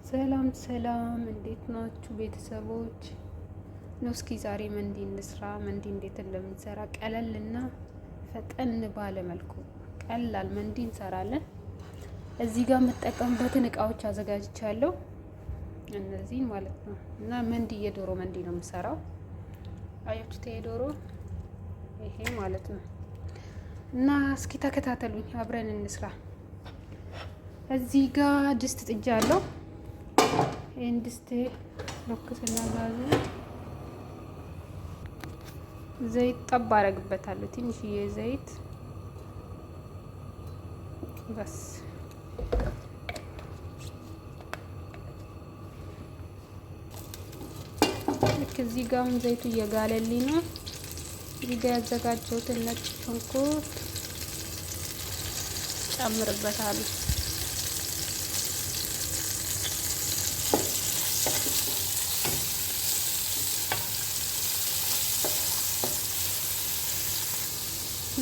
ሰላም ሰላም፣ እንዴት ናችሁ ቤተሰቦች? ነው እስኪ ዛሬ መንዲ እንስራ። መንዲ እንዴት እንደምንሰራ ቀለልና ፈጠን ባለ መልኩ ቀላል መንዲ እንሰራለን። እዚህ ጋር የምጠቀምበትን እቃዎች አዘጋጅቻለሁ፣ እነዚህን ማለት ነው። እና መንዲ የዶሮ መንዲ ነው የምሰራው። አያችሁት? የዶሮ ይሄ ማለት ነው። እና እስኪ ተከታተሉኝ፣ አብረን እንስራ። እዚህ ጋር ድስት ጥጃ አለው። ይህን ድስት ለኩስና ጋዙ ዘይት ጠብ አደርግበታለሁ። ትንሽዬ ዘይት በስ። ልክ እዚህ ጋር አሁን ዘይቱ እየጋለልኝ ነው። እዚህ ጋር ያዘጋጀሁትን ነጭ ሽንኩርት ጨምርበታለሁ።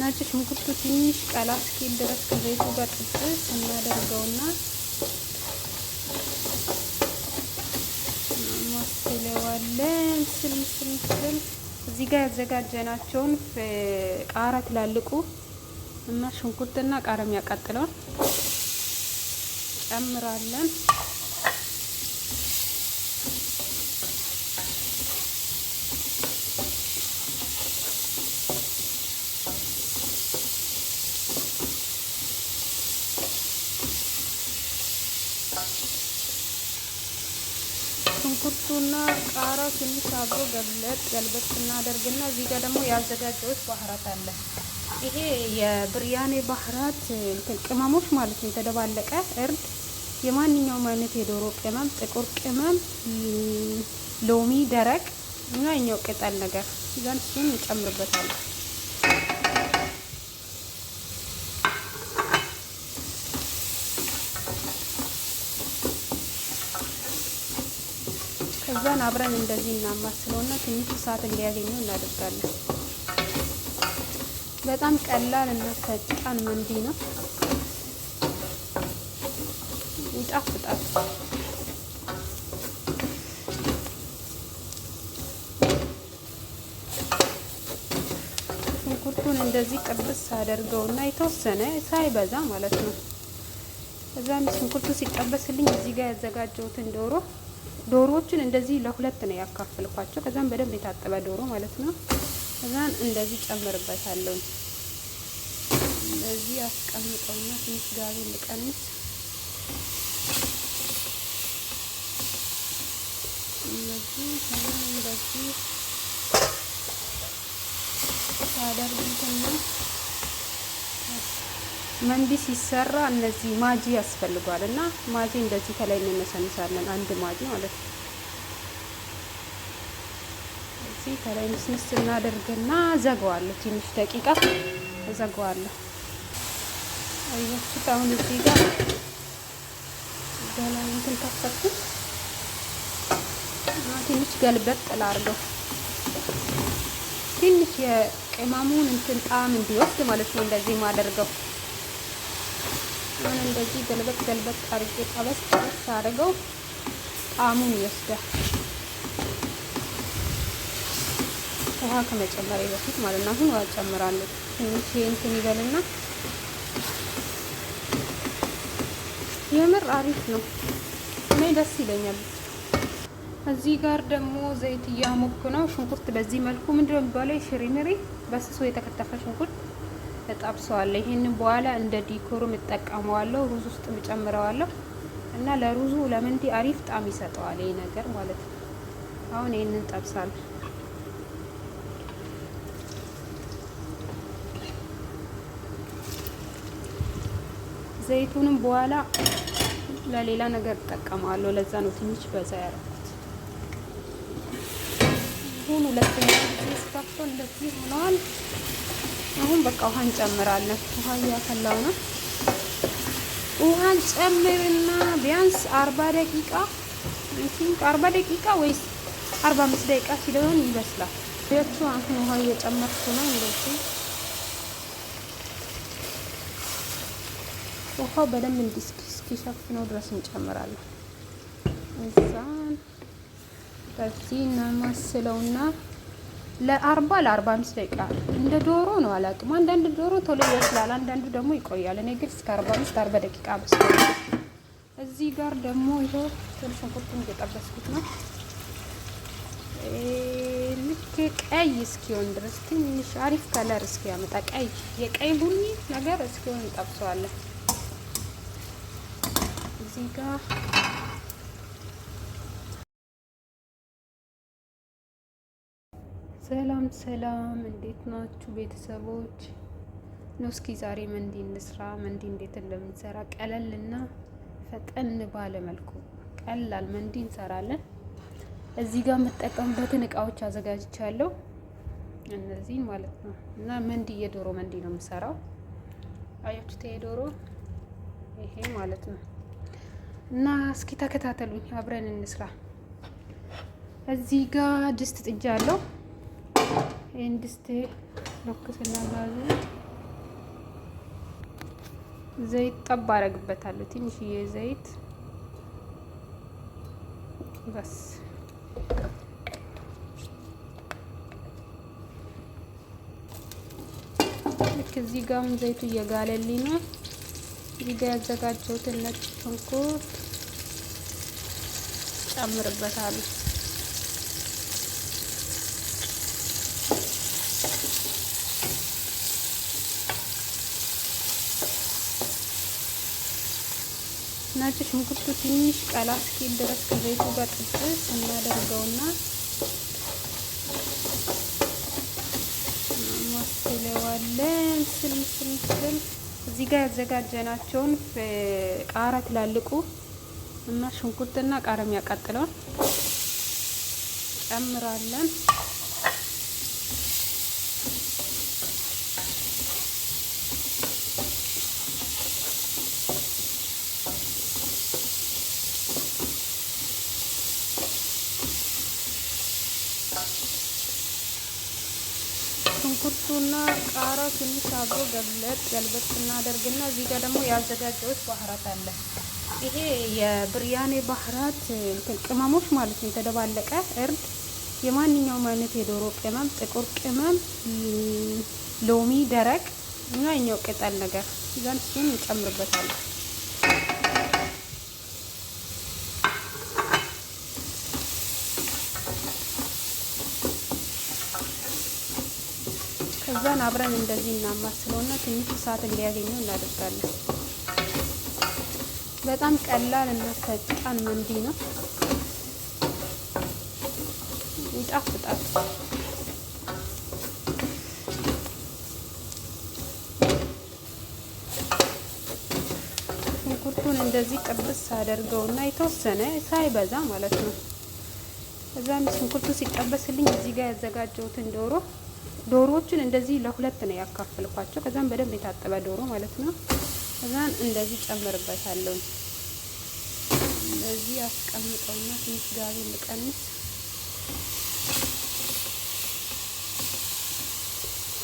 ነጭ ሽንኩርቱ ትንሽ ቀላ እስኪል ድረስ ከዘይቱ ጋር ጥብስ እናደርገውና እናማስለዋለን። ስል ስል ስል እዚህ ጋር ያዘጋጀናቸውን ቃራ ትላልቁ እና ሽንኩርትና ቃራ የሚያቃጥለውን ጨምራለን። ሽንኩርቱና ቃራው ትንሽ አብሮ ገልበጥ ገልበጥ እናደርግና እዚህ ጋር ደግሞ ያዘጋጀሁት بهارات አለ። ይሄ የብርያኔ بهارات ቅመሞች ማለት ነው። የተደባለቀ እርድ፣ የማንኛውም አይነት የዶሮ ቅመም፣ ጥቁር ቅመም፣ ሎሚ ደረቅ እና የኛው ቅጠል ነገር እዛን እሱን እንጨምርበታለን። ከዛን አብረን እንደዚህ እናማስለውና ትንሽ እሳት እንዲያገኘው እናደርጋለን። በጣም ቀላል እና ፈጣን መንዲ ነው፣ ይጣፍጣል። ሽንኩርቱን እንደዚህ ጥብስ አደርገውና የተወሰነ ሳይበዛ ማለት ነው። ከዛም ሽንኩርቱ ሲጠበስልኝ እዚህ ጋር ያዘጋጀሁትን ዶሮ፣ ዶሮዎችን እንደዚህ ለሁለት ነው ያካፈልኳቸው። ከዛም በደንብ የታጠበ ዶሮ ማለት ነው። ከዛን እንደዚህ ጨምርበታለሁ። እንደዚህ አስቀምጠውና ትንሽ ጋዝ ልቀንስ። እንደዚህ እንደዚህ ታደርጉትና መንዲ ሲሰራ እነዚህ ማጂ ያስፈልጓል እና ማጂ እንደዚህ ከላይ እንነሰንሳለን። አንድ ማጂ ማለት ነው። እዚህ ከላይ ንስንስ እናደርግና ዘገዋለሁ። ትንሽ ደቂቃ ዘገዋለሁ። አያችሁት? አሁን እዚህ ጋር ገላ እንትን ከፈትኩት። ትንሽ ገልበጥ ላድርገው፣ ትንሽ የቅመሙን እንትን ጣዕም እንዲወስድ ማለት ነው። እንደዚህ ማደርገው አሁን እንደዚህ ገልበጥ ገልበጥ አድርጌ ጠበስ ጠበስ አድርገው ጣዕሙን ይወስዳል። ውሃ ከመጨመሬ በፊት ማለት ነው። አሁን ውሃ ጨምራለሁ። ትንሽ እንትን ይበልና የምር አሪፍ ነው። እኔ ደስ ይለኛል። እዚህ ጋር ደግሞ ዘይት እያሞኩ ነው። ሽንኩርት በዚህ መልኩ ምንድነው የሚባለው? ሽሪምሪ በስሱ የተከተፈ ሽንኩርት እጠብሰዋለሁ። ይሄንን በኋላ እንደ decor ም እጠቀመዋለሁ፣ ሩዝ ውስጥ እጨምረዋለሁ እና ለሩዙ ለመንዲ አሪፍ ጣዕም ይሰጠዋል ይሄ ነገር ማለት ነው። አሁን ይሄንን ጠብሳለሁ። ዘይቱንም በኋላ ለሌላ ነገር እጠቀመዋለሁ። ለዛ ነው ትንሽ በዛ ያደረኩት። አሁን ሁለተኛ ጊዜ ስከፍተው እንደዚህ ሆነዋል። አሁን በቃ ውሃ እንጨምራለን። ውሃ እያፈላው ነው። ውሃ እንጨምርና ቢያንስ 40 ደቂቃ፣ I think 40 ደቂቃ ወይስ 45 ደቂቃ ሲሆን ይበስላል። ያችሁ አሁን ውሃ እየጨመርኩ ነው። እንደዚህ ውሃው በደንብ እስኪሸፍነው ድረስ እንጨምራለን። እዛን በዚህ እናማስለውና ለ40 ለ45 ደቂቃ እንደ ዶሮ ነው አላውቅም። አንዳንድ ዶሮ ቶሎ ይበስላል፣ አንዳንዱ ደግሞ ይቆያል። እኔ ግን እስከ 45 40 ደቂቃ አበስለዋለሁ። እዚህ ጋር ደግሞ ይኸው ሽንኩርቱን እየጠበስኩት ነው። ልክ ቀይ እስኪሆን ድረስ ትንሽ አሪፍ color እስኪያመጣ ቀይ የቀይ ቡኒ ነገር እስኪሆን እንጠብሰዋለን። እዚህ ጋር ሰላም ሰላም፣ እንዴት ናችሁ ቤተሰቦች? ነው እስኪ ዛሬ መንዲ እንስራ። መንዲ እንዴት እንደምንሰራ ቀለልና ፈጠን ባለ መልኩ ቀላል መንዲ እንሰራለን። እዚህ ጋር የምጠቀምበትን እቃዎች አዘጋጅቻለሁ፣ እነዚህን ማለት ነው። እና መንዲ የዶሮ መንዲ ነው የምሰራው። አያችሁት? የዶሮ ይሄ ማለት ነው። እና እስኪ ተከታተሉኝ፣ አብረን እንስራ። እዚህ ጋር ድስት ጥጃለሁ። ይህን ድስት ለኩስና ጋዙ ዘይት ጠብ አደርግበታለሁ። ትንሽዬ ዘይት በስ። ልክ እዚህ ጋር አሁን ዘይቱ እየጋለልኝ ነው። እዚህ ጋር ያዘጋጀሁትን ነጭ ሽንኩርት ጨምርበታለሁ። ነጭ ሽንኩርቱ ትንሽ ቀላ እስኪል ድረስ ከዘይቱ ጋር ጥብስ እናደርገውና እናማስለዋለን። ስል ስል ስል እዚህ ጋር ያዘጋጀናቸውን ቃራ ትላልቁ እና ሽንኩርትና ቃራ የሚያቃጥለውን ጨምራለን። ሽንኩርቱና ቃራው ትንሽ አብሮ ገልበጥ ገልበጥ እናደርግና እዚህ ጋር ደግሞ ያዘጋጀሁት بهارات አለ። ይሄ የብርያኔ بهارات ቅመሞች ማለት ነው። የተደባለቀ እርድ፣ የማንኛውም አይነት የዶሮ ቅመም፣ ጥቁር ቅመም፣ ሎሚ ደረቅ እና የኛው ቅጠል ነገር እዛን እሱን እንጨምርበታለን። ከዛን አብረን እንደዚህ እናማስለውና ትንሽ እሳት እንዲያገኘው እናደርጋለን። በጣም ቀላል እና ፈጣን መንዲ ነው፣ ይጣፍጣል። ሽንኩርቱን እንደዚህ ጥብስ አደርገውና የተወሰነ ሳይበዛ ማለት ነው። ከዛን ሽንኩርቱ ሲጠበስልኝ እዚህ ጋር ያዘጋጀሁትን ዶሮዎችን እንደዚህ ለሁለት ነው ያካፈልኳቸው። ከዛም በደንብ የታጠበ ዶሮ ማለት ነው። ከዛን እንደዚህ ጨምርበታለሁ። እንደዚህ አስቀምጠውና ትንሽ ጋቢ ልቀንስ።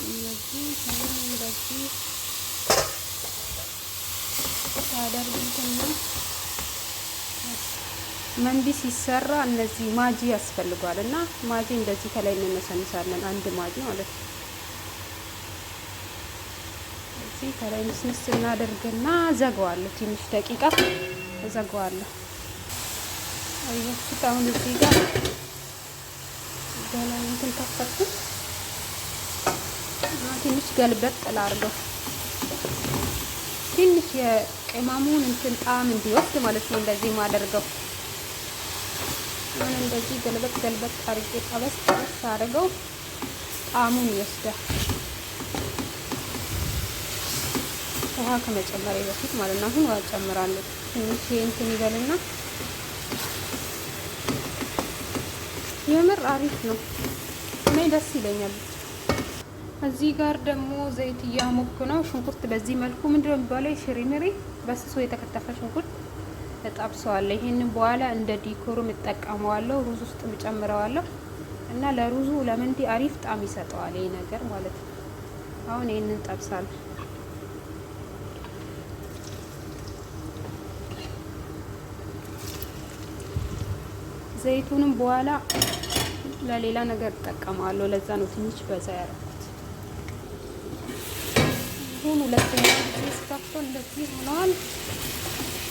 እንደዚህ እንደዚህ ታደርጉትና መንዲ ሲሰራ እነዚህ ማጂ ያስፈልጓል እና ማጂ እንደዚህ ከላይ እንነሰንሳለን። አንድ ማጂ ማለት ነው። እዚህ ከላይ ንስንስ እናደርግና ዘገዋለሁ። ትንሽ ደቂቃ ዘገዋለሁ። አያችሁት? አሁን እዚህ ጋር ገና እንትን ከፈትኩት። ትንሽ ገልበጥ ላድርገው ትንሽ የቅመሙን እንትን ጣዕም እንዲወስድ ማለት ነው። እንደዚህ ማደርገው አሁን እንደዚህ ገልበጥ ገልበጥ አድርጌ ጠበስ ጠበስ አድርገው ጣዕሙን ይወስዳል። ውሃ ከመጨመሬ በፊት ማለት ነው። አሁን ውሃ ጨምራለሁ። ትንሽ እንትን ይበልና የምር አሪፍ ነው። እኔ ደስ ይለኛል። እዚህ ጋር ደግሞ ዘይት እያሞኩ ነው። ሽንኩርት በዚህ መልኩ ምንድነው የሚባለው ሽሪምሪ በስሱ የተከተፈ ሽንኩርት እጠብሰዋለሁ። ይሄንን በኋላ እንደ decor ም እጠቀመዋለሁ፣ ሩዝ ውስጥ እጨምረዋለሁ እና ለሩዙ ለመንዲ አሪፍ ጣዕም ይሰጠዋል ይሄ ነገር ማለት ነው። አሁን ይሄንን ጠብሳለሁ። ዘይቱንም በኋላ ለሌላ ነገር እጠቀማለሁ። ለዛ ነው ትንሽ በዛ ያደረኩት። አሁን ሁለተኛ ጊዜ ስከፍቶ እንደዚህ ሆኗል።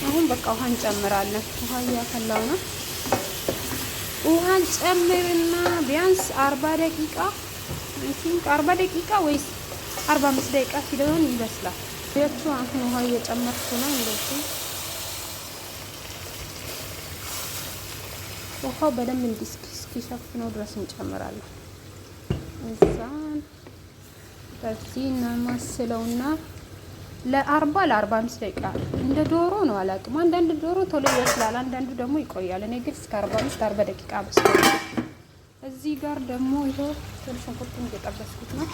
አሁን በቃ ውሃ እንጨምራለን። ውሃ እያፈላው ነው። ውሃ እንጨምርና ቢያንስ 40 ደቂቃ፣ I think 40 ደቂቃ ወይስ 45 ደቂቃ ሲሆን ይበስላል። ያችሁ አሁን ውሃ እየጨመርኩ ነው። እንደዚህ ውሃው በደንብ እስኪሸፍነው ድረስ እንጨምራለን። እዛን በዚህ እናማስለውና ለ40 ለ45 ደቂቃ፣ እንደ ዶሮ ነው አላውቅም። አንዳንድ ዶሮ ቶሎ ይበስላል፣ አንዳንዱ ደግሞ ይቆያል። እኔ ግን እስከ 45 40 ደቂቃ በስሏል። እዚህ ጋር ደግሞ ይኸው ሽንኩርቱን እየጠበስኩት ነው።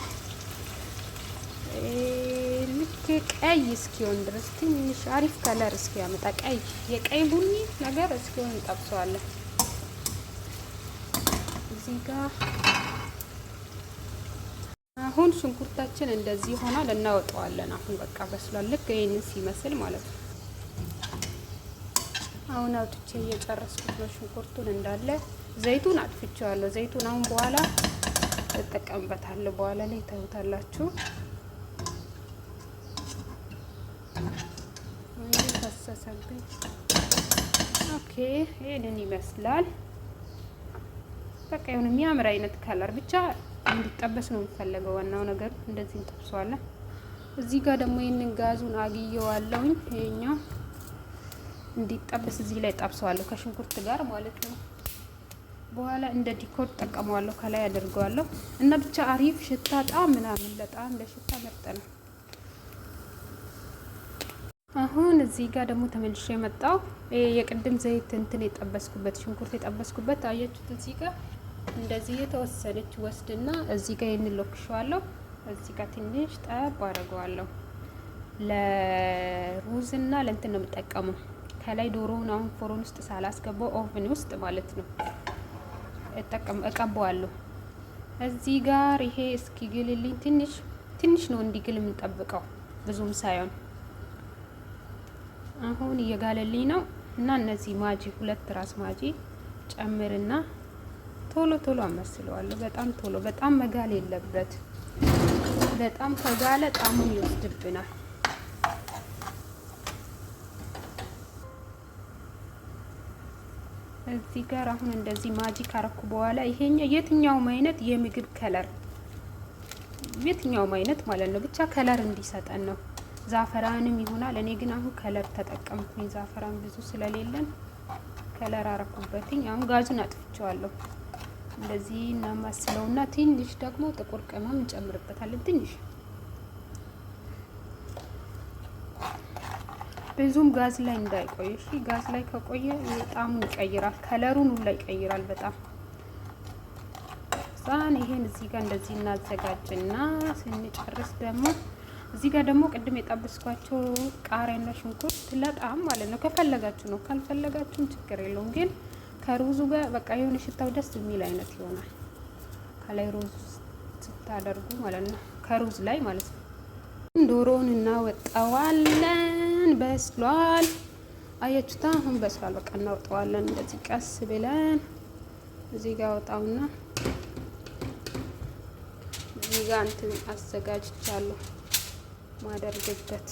ልክ ቀይ እስኪሆን ድረስ፣ ትንሽ አሪፍ color እስኪያመጣ፣ ቀይ የቀይ ቡኒ ነገር እስኪሆን እንጠብሰዋለን። እዚህ ጋር አሁን ሽንኩርታችን እንደዚህ ሆኗል፣ እናወጣዋለን። አሁን በቃ በስሏል። ልክ ይሄንን ሲመስል ማለት ነው። አሁን አውጥቼ እየጨረስኩት ነው ሽንኩርቱን እንዳለ። ዘይቱን አጥፍቼዋለሁ። ዘይቱን አሁን በኋላ እጠቀምበታለሁ። በኋላ ላይ ታዩታላችሁ። ፈሰሰብኝ። Okay፣ ይሄንን ይመስላል። በቃ የሆነ የሚያምር አይነት color ብቻ እንዲጠበስ ነው የሚፈለገው። ዋናው ነገር እንደዚህ እንጠብሰዋለን። እዚህ ጋር ደግሞ ይህንን ጋዙን አግየዋለሁኝ። ይሄኛው እንዲጠበስ እዚህ ላይ ጠብሰዋለሁ ከሽንኩርት ጋር ማለት ነው። በኋላ እንደ decor ጠቀመዋለሁ፣ ከላይ አደርገዋለሁ እና ብቻ አሪፍ ሽታ ጣም ምናምን ለጣም ለሽታ ምርጥ ነው። አሁን እዚህ ጋር ደግሞ ተመልሼ የመጣው የቅድም ዘይት እንትን የጠበስኩበት፣ ሽንኩርት የጠበስኩበት አያችሁት። እዚህ ጋር እንደዚህ የተወሰነች ወስድና እዚህ ጋር ይህንን ለኩሸዋለሁ። እዚህ ጋር ትንሽ ጠብ አድርገዋለሁ። ለሩዝና ለእንትን ነው የምጠቀመው። ከላይ ዶሮውን አሁን ፎሮን ውስጥ ሳላስገባው oven ውስጥ ማለት ነው እጠቀም እቀባዋለሁ። እዚህ ጋር ይሄ እስኪግልልኝ፣ ትንሽ ትንሽ ነው እንዲግል የምንጠብቀው፣ ብዙም ሳይሆን። አሁን እየጋለልኝ ነው እና እነዚህ ማጂ፣ ሁለት ራስ ማጂ ጨምርና ቶሎ ቶሎ አመስለዋለሁ። በጣም ቶሎ፣ በጣም መጋል የለበት። በጣም ከጋለ ጣሙን ይወስድብናል። እዚህ ጋር አሁን እንደዚህ ማጂ ካረኩ በኋላ ይሄኛው የትኛውም አይነት የምግብ color፣ የትኛውም አይነት ማለት ነው፣ ብቻ color እንዲሰጠን ነው። ዛፈራንም ይሆናል። እኔ ግን አሁን color ተጠቀምኩኝ። ዛፈራን ብዙ ስለሌለን color አረኩበትኝ። አሁን ጋዙን አጥፍቼዋለሁ። እንደዚህ እናማስለውና ትንሽ ደግሞ ጥቁር ቅመም እንጨምርበታለን። ትንሽ፣ ብዙም ጋዝ ላይ እንዳይቆይ። እሺ፣ ጋዝ ላይ ከቆየ ጣሙን ይቀይራል፣ color ኡን ሁላ ይቀይራል በጣም። ዛን ይሄን እዚህ ጋር እንደዚህ እናዘጋጅና ስንጨርስ ደግሞ እዚህ ጋር ደግሞ ቅድም የጠበስኳቸው ቃሪያና ሽንኩርት ለጣም ማለት ነው። ከፈለጋችሁ ነው፣ ካልፈለጋችሁም ችግር የለውም። ግን ከሩዙ ጋር በቃ የሆነ ሽታው ደስ የሚል አይነት ይሆናል። ከላይ ሩዝ ስታደርጉ ማለት ነው፣ ከሩዝ ላይ ማለት ነው። ዶሮውን እናወጣዋለን። በስሏል። አያችሁታ? አሁን በስሏል። በቃ እናወጣዋለን። እንደዚህ ቀስ ብለን እዚህ ጋር አወጣውና እዚህ ጋር እንትን አዘጋጅቻለሁ ማደርግበት።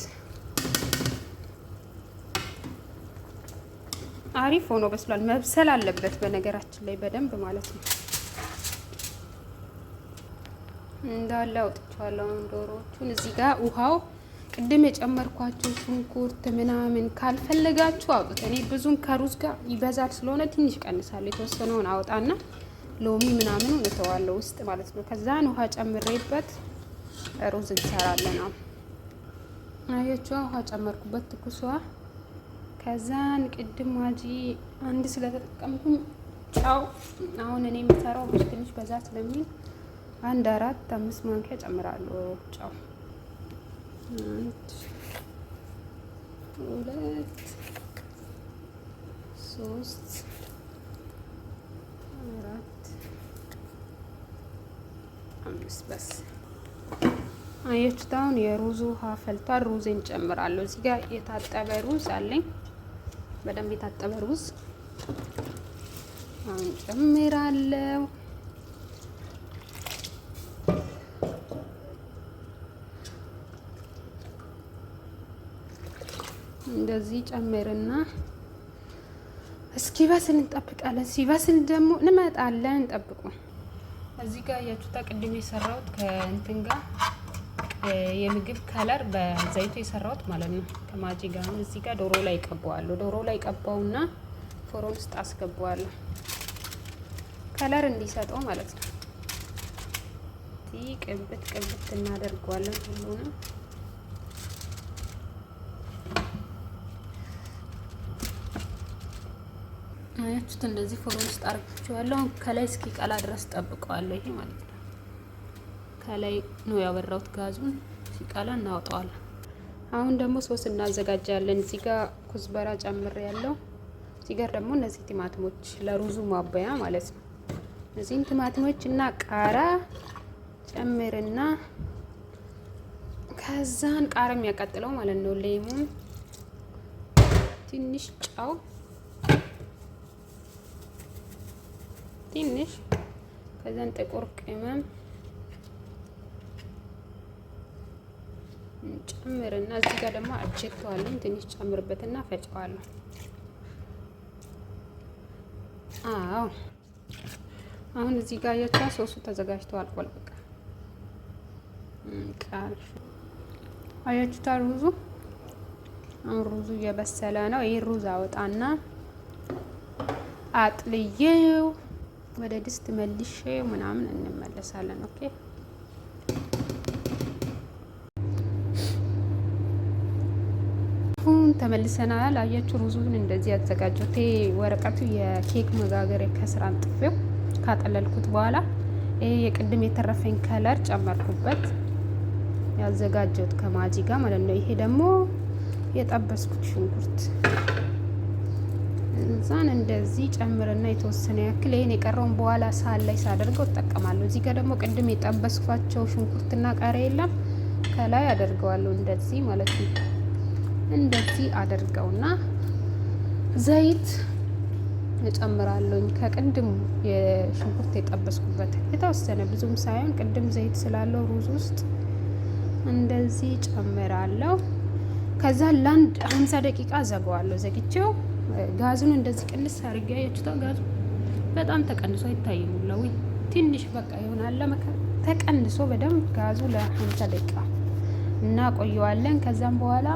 አሪፍ ሆኖ በስሏል። መብሰል አለበት በነገራችን ላይ በደንብ ማለት ነው። እንዳለ አውጥቼዋለሁ። አሁን ዶሮዎቹን እዚህ ጋር ውሃው ቅድም የጨመርኳቸው ሽንኩርት ምናምን ካልፈለጋችሁ አውጡት። እኔ ብዙም ከሩዝ ጋር ይበዛል ስለሆነ ትንሽ ቀንሳለሁ። የተወሰነውን አወጣና ሎሚ ምናምን እተዋለሁ ውስጥ ማለት ነው። ከዛን ውሃ ጨምሬበት ሩዝ እንሰራለን። አሁን አያችሁ ውሃ ጨመርኩበት፣ ትኩስ ውሃ። ከዛን ቅድም ማጂ አንድ ስለተጠቀምኩኝ ጨው አሁን እኔ የምሰራው ትንሽ በዛ ስለሚል አንድ አራት አምስት ማንኪያ ጨምራለሁ ጨው። አንድ፣ ሁለት፣ ሶስት፣ አራት፣ አምስት በስ። አያችሁት? አሁን የሩዙ ውሃ ፈልቷል። ሩዝን ጨምራለሁ። እዚህ ጋር የታጠበ ሩዝ አለኝ፣ በደንብ የታጠበ ሩዝ። አሁን ጨምራለሁ። እንደዚህ ጨምርና እስኪበስል እንጠብቃለን። ሲበስል ደግሞ እንመጣለን። እንጠብቁ። እዚህ ጋር እያችሁታ ቅድም የሰራሁት ከእንትን ጋር የምግብ color በዘይቱ የሰራሁት ማለት ነው ከማጂ ጋር። አሁን እዚህ ጋር ዶሮ ላይ ቀባዋለሁ። ዶሮ ላይ ቀባውና فرن ውስጥ አስገባዋለሁ color እንዲሰጠው ማለት ነው። ቅብት ቅብት እናደርገዋለን ሁሉንም። አያችሁት? እንደዚህ فرن ውስጥ አርግቼዋለሁ። አሁን ከላይ እስኪቀላ ድረስ ጠብቀዋለሁ። ይሄ ማለት ነው ከላይ ነው ያበራሁት ጋዙን። ሲቀላ እናወጣዋለን። አሁን ደግሞ ሶስ እናዘጋጃለን። እዚህ ጋር كزبرة ጨምሬ ያለው እዚህ ጋር ደግሞ እነዚህ ቲማቲሞች ለሩዙ ማባያ ማለት ነው። እነዚህን ቲማቲሞች እና ቃራ ጨምርና ከዛን ቃራ የሚያቃጥለው ማለት ነው። ሌሙን፣ ትንሽ ጨው፣ ትንሽ ከዛን ጥቁር ቅመም ጨምርና እዚህ ጋር ደግሞ አቸተዋለሁ። ትንሽ ጨምርበትና ፈጨዋለሁ። አዎ አሁን እዚህ ጋር ያቻ ሶሱ ተዘጋጅቶ አልቋል። በቃ ቃል አያችሁታ ሩዙ አሁን ሩዙ እየበሰለ ነው። ይህ ሩዝ አወጣና አጥልዬው ወደ ድስት መልሼ ምናምን እንመለሳለን። Okay አሁን ተመልሰናል። አያችሁ ሩዙን እንደዚህ ያዘጋጀሁት ወረቀቱ የኬክ መጋገሪያ ከስራ አንጥፌው ካጠለልኩት በኋላ ይሄ የቅድም የተረፈኝ color ጨመርኩበት ያዘጋጀሁት ከማጂ ጋር ማለት ነው። ይሄ ደግሞ የጠበስኩት ሽንኩርት እዛን እንደዚህ ጨምርና የተወሰነ ያክል ይሄን የቀረውን በኋላ ሳህን ላይ ሳደርገው እጠቀማለሁ። እዚህ ጋር ደግሞ ቅድም የጠበስኳቸው ሽንኩርትና ቃሪያ የለም ከላይ አደርገዋለሁ እንደዚህ ማለት ነው። እንደዚህ አደርገውና ዘይት እጨምራለሁኝ ከቅድም የሽንኩርት የጠበስኩበት የተወሰነ ብዙም ሳይሆን ቅድም ዘይት ስላለው ሩዝ ውስጥ እንደዚህ ጨምራለሁ። ከዛ ለአንድ 50 ደቂቃ ዘጋዋለሁ። ዘግቼው ጋዙን እንደዚህ ቅንስ አድርጌ አያችሁታ፣ ጋዙ በጣም ተቀንሶ አይታይም ሁላ ወይ ትንሽ በቃ ይሆናል ተቀንሶ በደንብ ጋዙ ለ50 ደቂቃ እናቆየዋለን። ከዛም በኋላ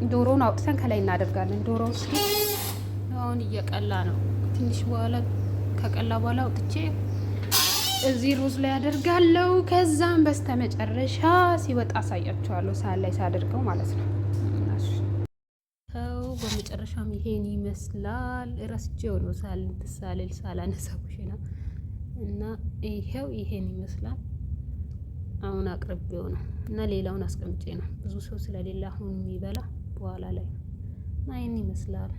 ዶሮውን አውጥተን ከላይ እናደርጋለን። ዶሮ እስኪ አሁን እየቀላ ነው። ትንሽ በኋላ ከቀላ በኋላ አውጥቼ እዚህ ሩዝ ላይ አደርጋለሁ። ከዛም በስተመጨረሻ ሲወጣ አሳያችኋለሁ፣ ሳህን ላይ ሳደርገው ማለት ነው። በመጨረሻም ይሄን ይመስላል። ረስቼው ነው ሳልል ሳላነሳ ኩሽና እና ይሄው ይሄን ይመስላል። አሁን አቅርቤው ነው እና ሌላውን አስቀምጬ ነው ብዙ ሰው ስለሌለ አሁን የሚበላ በኋላ ላይ ነው እና ይሄን ይመስላል።